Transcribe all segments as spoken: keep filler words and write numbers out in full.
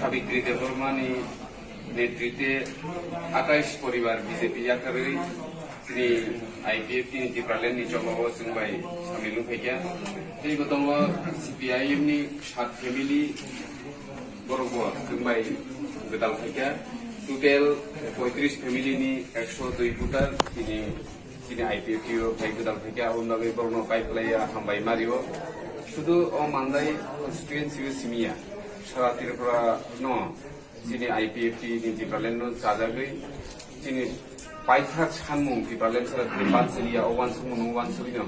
Bikri Debbarmani netritwe atais poribar B J P yakarwi chini I P F T ni Tipraland ni chobao chwng bai samil wng phaikha. Tei bo tongo C P I M ni sat family borok bo chwng bai gwdal phaikha. Total poitris family ni ekso dui voter chini chini I P F T o phai gwdal phaikha, aboni bagwi borokno kaiplaiya hambai mario. Sudu o Mandai constituency o simiya, sara Tripura no chini I P F T ni Tipraland no chajagwi chini paithak sanmung Tipraland sara Tripal chiliya o wansukmung no wansugwino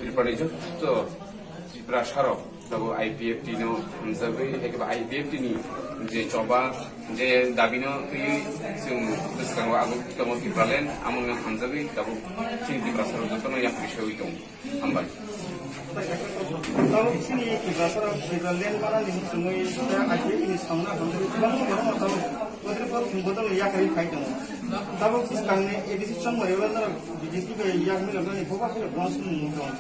Tripura ni joto Tiprasa rok tabuk I P F T no hamjagwi, haikhe ba I P F T ni je choba, je dabi no twiwi chwng bwskango abo tongmo Tipraland, amo no hamjagwi tabuk chini Tiprasa rok jotono yapri sewi tongo. Hambai. Tabuk chini Tiprasa rok Tipraland mana ni chwngwi I P F T ni samna hamjagwi kwbangma borok no tabuk bodol bodol yakarwi phai tongo. Tabuk bwskang ni A D C chongmani abo norok B J P bai yak miloknani boba phai rok bono chwng nung tongo.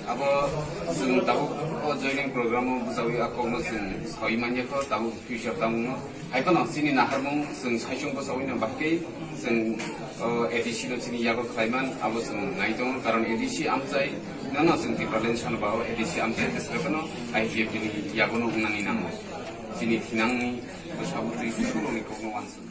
Abo chwng tabuk o joining program o bwchawi a kokno chwng sawi manya kho, tabuk future tamo no. Hai phano chini naharmung chwng saichung bwchawi no bahai khe chwng, o, A D C no chini yago khlaiman, abo chwng nai tongo, karon A D C amchai nono chwng Tipraland sano ba o A D C amchai bwswk phano I P F T ni yago no wngnani nango. Chini thinangni bwsabo twi kusurokni kokno wansuk.